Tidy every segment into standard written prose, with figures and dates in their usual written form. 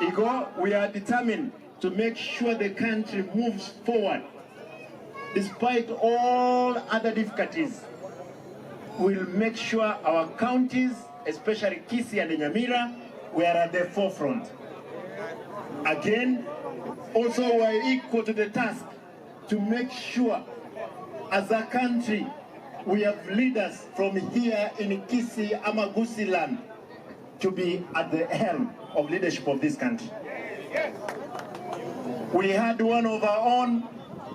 Igo we are determined to make sure the country moves forward despite all other difficulties. We'll make sure our counties, especially Kisii and Nyamira, we are at the forefront. Again, also we are equal to the task to make sure as a country we have leaders from here in Kisii ama Gusii land to be at the helm of leadership of this country. We had one of our own,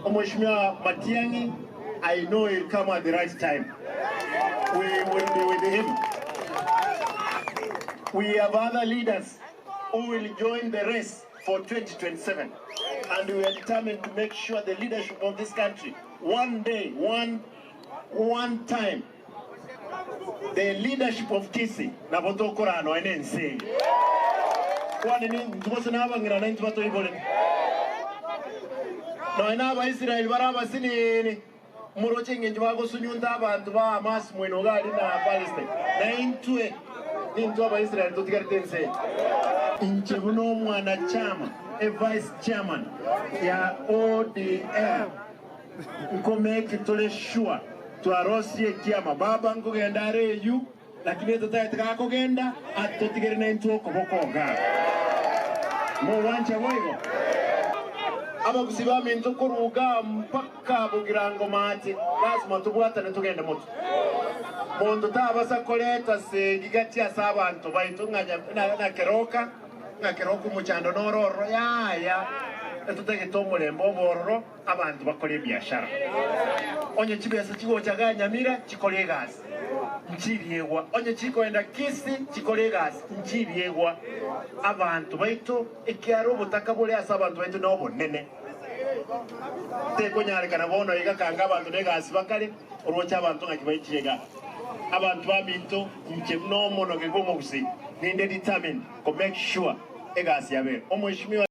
Mheshimiwa Matiang'i. I know he'll come at the right time. We will be with him. We have other leaders who will join the race for 2027 and we are determined to make sure the leadership of this country one day, one, one time, the leadership of Kisii nabo tokoraa nonya na ense eye. Kwani nintwe gose nabang'ina naintwe batoiborete? Nonya na Abaisraeli bare abasinini, moroche engencho bagosunyunta abanto ba Hamas moino iga aria na Palestine. Naintwe nintwe Abaisraeli totigarete ense eye. Inche buna omwanachama, e vice chairman ya ODM, Nkomeki tore sure twarosirie ekiama baba nkogenda are eyio lakini etotagete gakogenda atotigere naintwe okoboko igaa. Mogwancha boigo? Abagusii baminto korwa igaa mpaka bogirango mache lasima tobwatane togende motwe. Monto tabasa koreta segi gati ase abanto baito ng'a na keroka ng'a keroka omochando noro ororo yaya etotagete omorembe obororo. Abanto bakore ebiashara. Onye chibesa chigocha igaa Nyamira, chikore egasi, nchiriegwa. Onye chikoenda Kisii, chikore egasi, nchiriegwa. Abanto baito, ekiagera obotaka bore ase abanto baito nobonene. Tekonyarekana bono iga kanga abanto negasi bakare, oroche abanto ng'aki baichire igaa. Abanto baminto, inche buna omonoge bw'omogusii, ninde determined ko make sure egasi yabere. Omweshimiwa.